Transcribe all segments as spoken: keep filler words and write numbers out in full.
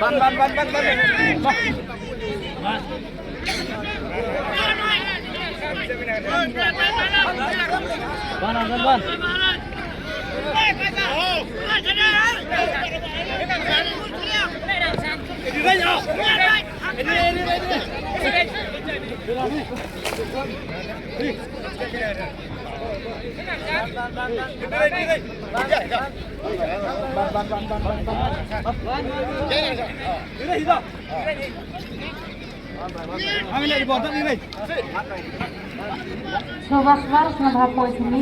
Ban, ban, ban, ban, ban. Ban, ban, ban. Sobat Smart, selamat hapoh sini.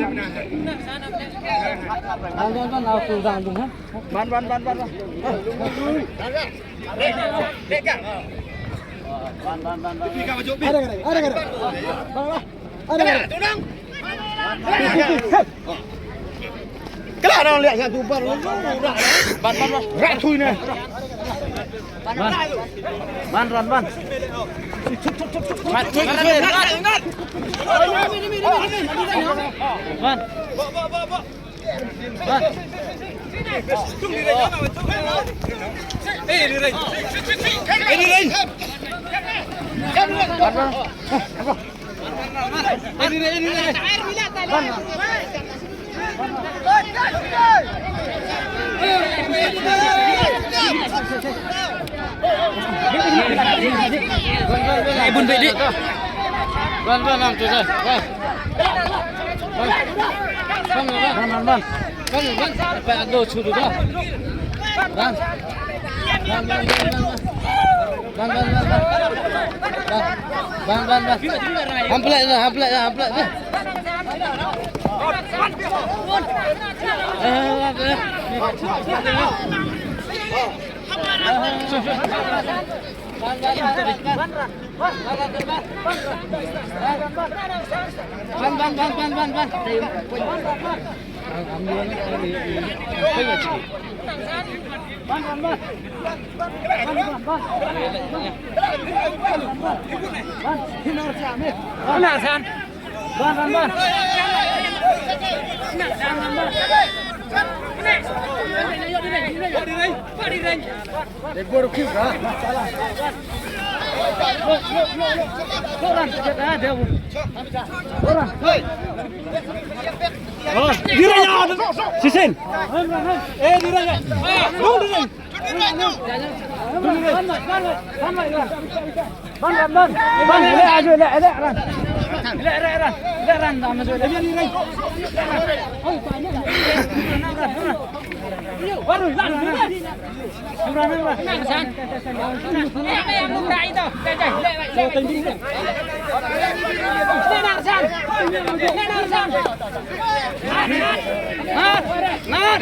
Ban, ban, ban, ban, ban. Ada, ada, ada, ada. Ada, ada. Kala dang leh satu bar. Ban, ban, ban. Rak thui ne. Ban. Ban, ban, ban. Mat thui. Ban. Ban. Eh, di ring. Eh, di ring. Ban, ban. Ibun bedi. Ban, ban, am tu sa. Ban. Ban, ban, ban. Ban, ban. Apa ando sudu ba. Ban. Ban, ban, ban, ban. Ban, ban, ban, ban. Ban, ban, ban. Hamplet dah, hamplet dah, hamplet dah. Eh, eh. Ban, ban, ban, ban, ban, ban. Ban, ban, ban. Sisin. Eh, di raya. Dong di raya. Ban, ban, ban. Ban, leh aju, leh, leh, ran. Leh, leh, ran. Leh, ran, ram aju, leh. Baru, ran, ran. Ran, ran, ran. Ran, san. Leh, leh, ran, ran, san. Leh, ran, san. Mat, mat. Mat.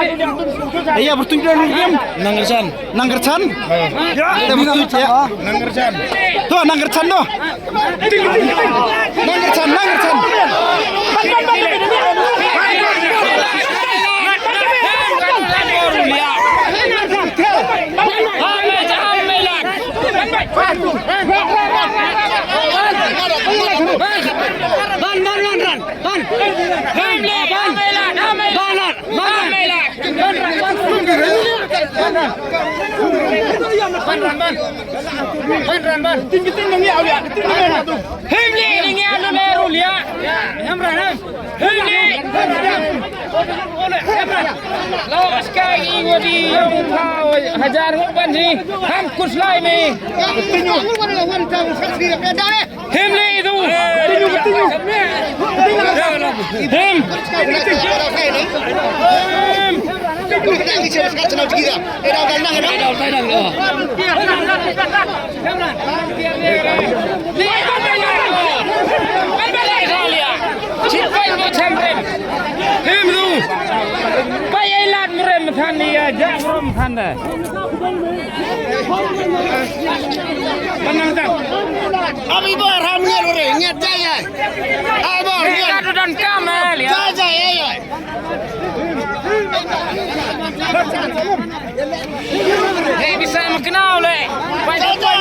Ïa, byrtuit da ruh. Nangkyrchan. Nangkyrchan? Ïa, byrtuit, ïa. Nangkyrchan. To, nangkyrchan to. Nangkyrchan, nangkyrchan. Ban, ban, ban, ban. Ban. Ban, ban, ban. Ban, ban. Ban ran ban. Ban ran ban. Him li ni ngi alu le rulia. Hem ran hem. Him li. Lo aska i ngodi yong ka hajar ngut ban ji. Ham kuslai mi. Him li itu. Him. Him tu. Pai ai lad mrem than ni ya, ja mrem than da. Tenang, tenang. Abi Bar ham ngiat ore, ngiat jai ai. Abi Bar ngiat. Ka tu dan kam ai, ya. Jai jai ai ai. Hei, bisa makna le. Pai jai jai.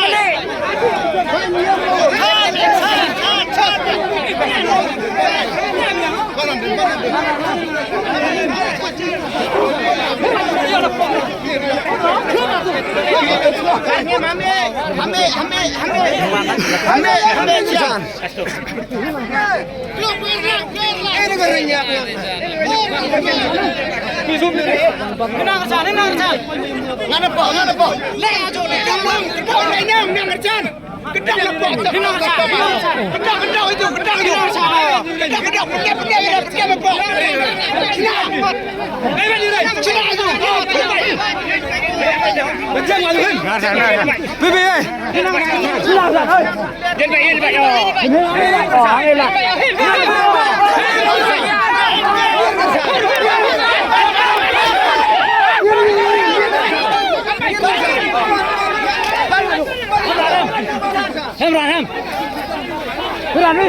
Hem ran hem. Hem ran ni.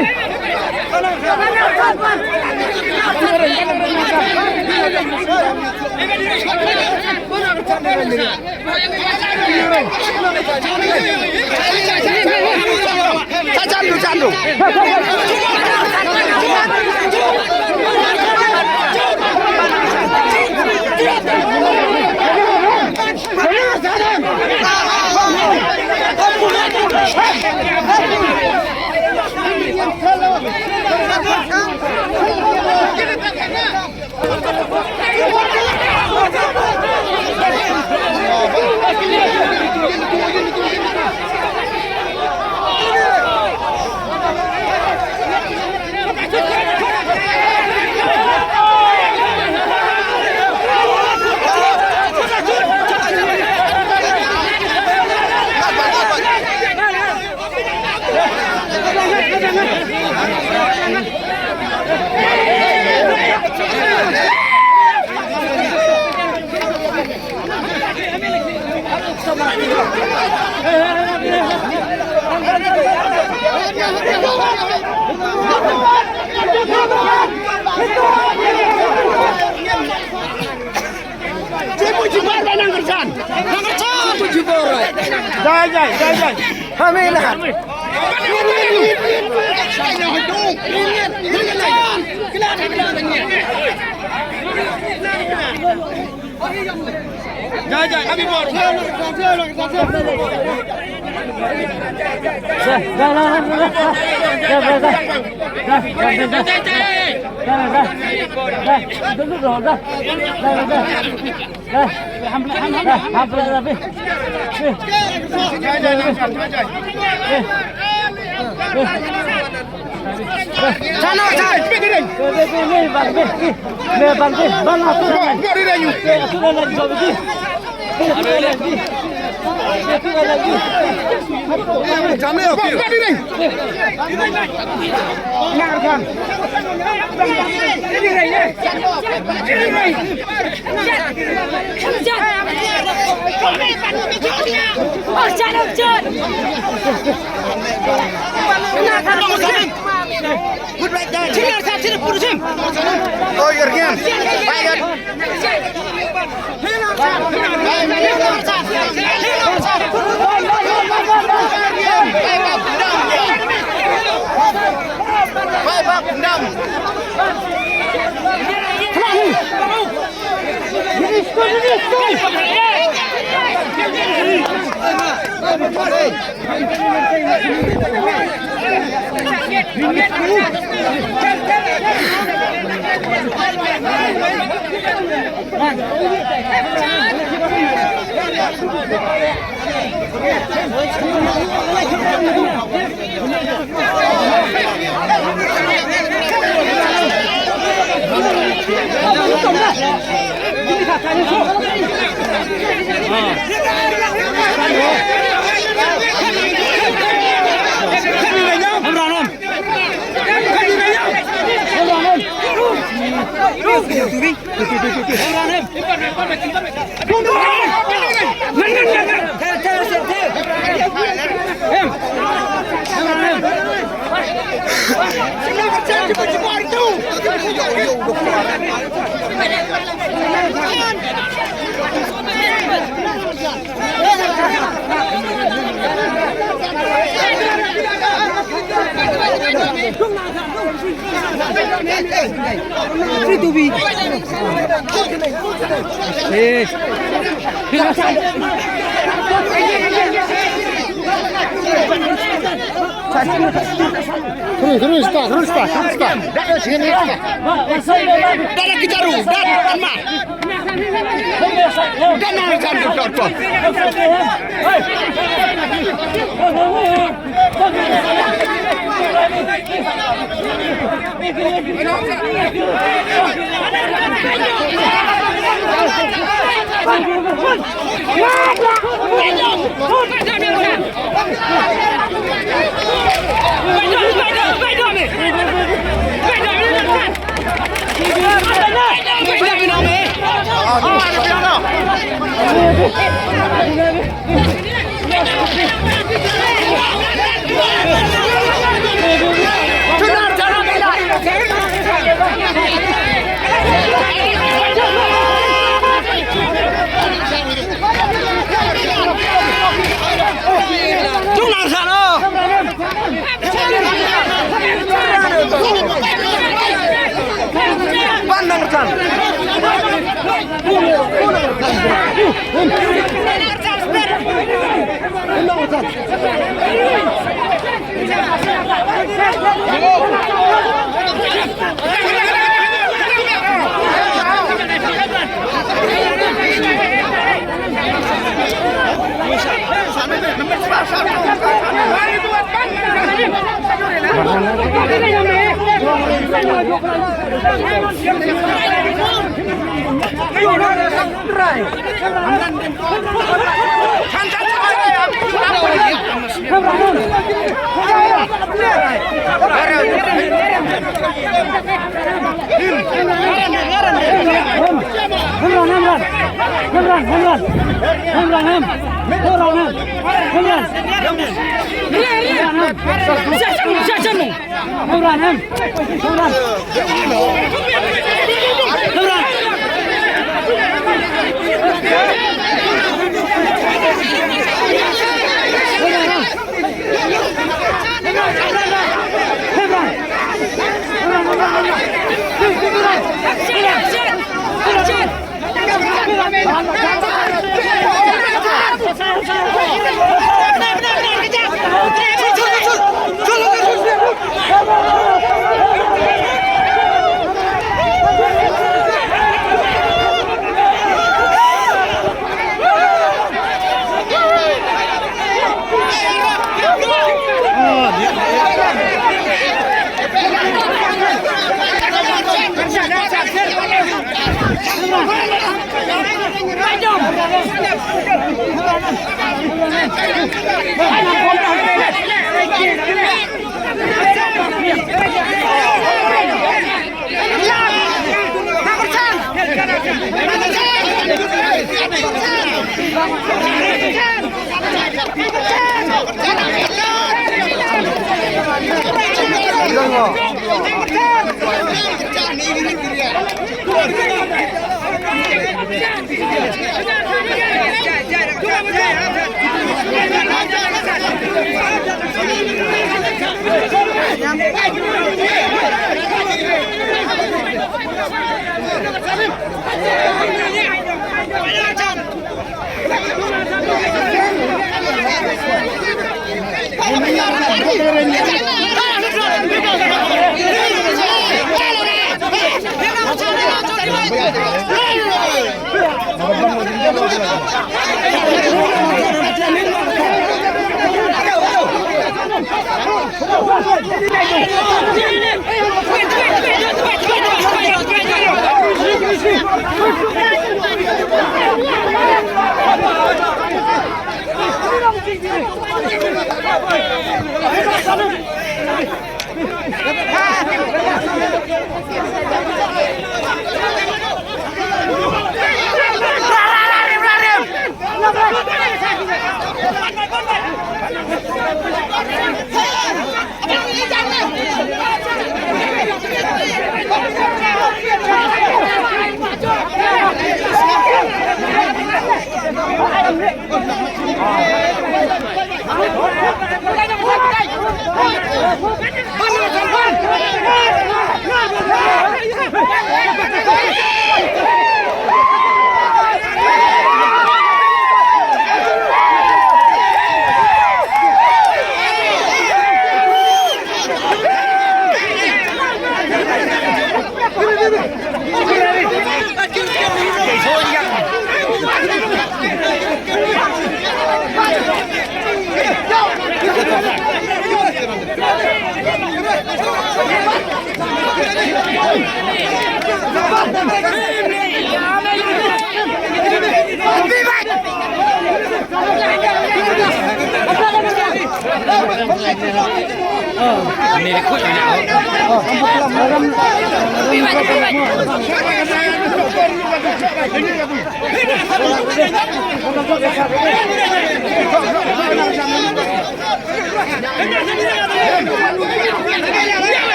Jai, jai, jai, jai. Hame na. Jai, jai, abi bor. Good right there. Senior sir, senior producer. Oh, you're here. Bye, guys. Bye, bye, bye. Terus, terus, tak, terus, tak, terus, tak. Dah, dah, sini, dah. Dah, dah, kita ru, dah, dah, dah.